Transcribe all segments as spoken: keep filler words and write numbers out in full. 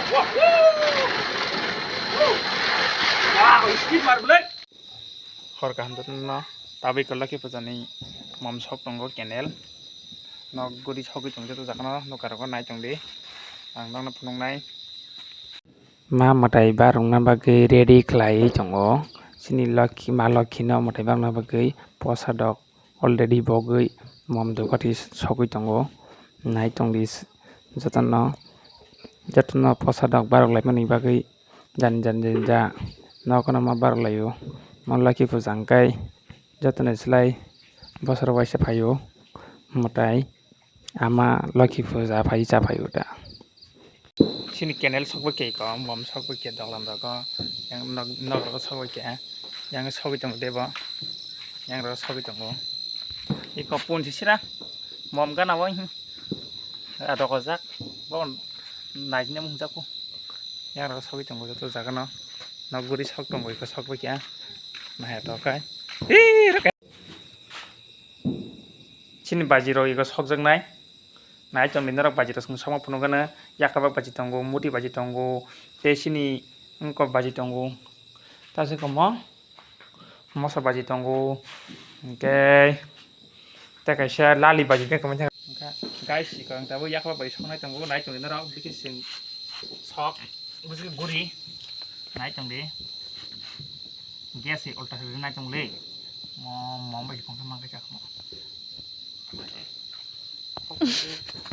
Wah, woo! Woo! Wah, speed mar, bullet! Hor kaham jotono tabwi kwlwkhe pujani mom sok tongo canal. Nok guri sogwi tongo joto jagano, nokha rogo nai tongdi. Ang nokno phunuknai. Ma mwtai barokna bagwi ready khlaiwi tongo. Chini lokhi, ma lokhino mwtai barokna bagwi posadok already bogwi mom dukati sogwi tongo. Nai tongdi jotono, jotono posadok barok laimani bagwi jani jani ja nokono ma barok laio. Ma lokhi puja hwnkhe jotoni slai bosoro waisa phaio mwtai. Ama lokhi puja phai cha phai uta. Chini canal sokbai khe ko, mom sokbai khe doglam rogo, yang nok, nok rogo sokbai khe, yang sogwi tongo debo, yang rogo sogwi tongo. Iko pun sisira, mom gana bo, a rogojak, bo naijini mung jako, yang rogo sogwi tongo joto jagano, nok guri sok tongo iko sokbai khe, nahai to kai. Chini baji rok ego sokjaknai. Nai tongdi norok baji rok chwng sokma phunukgano, yakwbak baji tongo, muti baji tongo, tei chini wngkok baji tongo. Tei se komo moso baji tongo, hwnkhe tei kaisa lali baji tei kwbangma. Hwnkhe guys, iko ang tabuk yakwbak baji soknai tongo, nai tongdi norok bikhe chwng sok, bwswk guri nai tongdi. Gas se ulta se nai tong le. Mo, mo bai phone ma bai chakmo.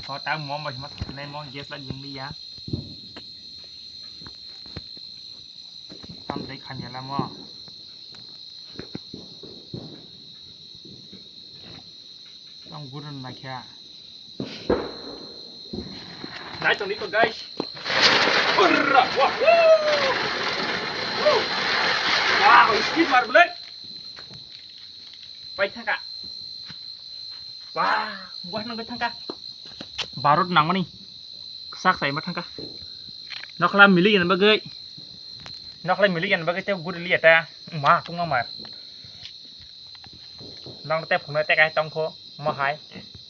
Ko ta mo bai ma ne mo gas la jing li ya. Tam dai khan ya la mo. Tong gurun na kya. Nai tong niko guys. Urra, wah, woo. Woo. Wah, speed mar bullet. Pai thangka. Wah, wah nang pai thangka. Barot nangmani. Sak sai ma thangka. Nokla mili yan bagwi. Nokla mili yan bagwi te guri liya ta. Ma tungma mar. Nong tei phunai tei kai tongkho mo hai.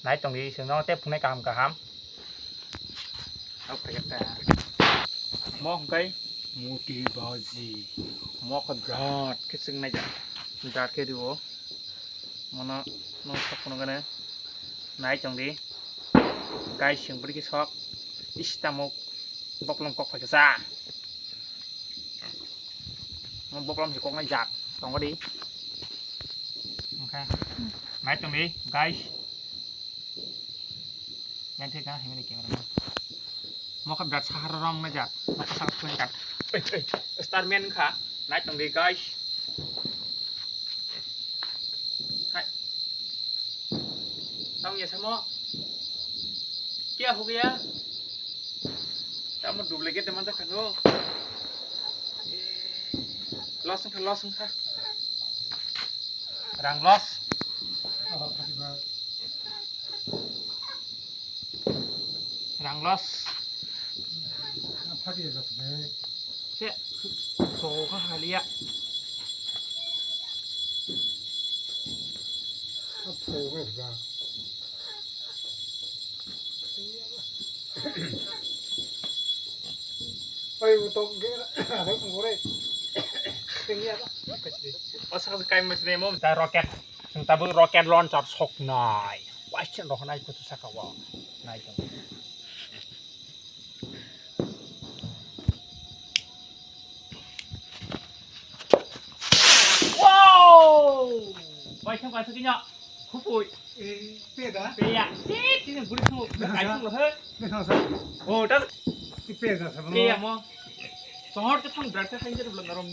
Nai tongdi se nong tei phunai kaham kaham. Au paikha ta. Mo hwnkhe muti baji. Mo kho drat khe chwng nai ja. Drat khe rio. Mono nong sok phunukgane. Nai tongdi. Gai sing bwrwi khe sok. Ish tamuk. Boklong kok phaikha sa. Mo boklong se koknai jak tongo di. Oke. Nai tongdi, guys. Yang thik kana himini camera man. Mo kha birat sahar rong na jak. Mo kha sahar pun kat. Ei, ei, Starman kha. Nai tongdi, guys. Hai. Tamo ya samo. Kya ho gaya? Tamo duplicate man ta khano. Loss wngkha, loss wngkha. Rang loss. Rang loss. Se, so ka halia. Oi, utok ge, ada kong gore. Tinggi apa? Osak kai mas ne mo ta rocket. Tabu rocket launcher sok nai. Question roh nai kutu saka wa. Nai to. Wow! Bai thang bai thang kinya. Khupui. Eh, peda. Peya. Sip, sini buri thang. Kai thang he. Peda sa. Oh, ta. Peda sa. Peya mo. Sohor ke thang drak thang je belum narom.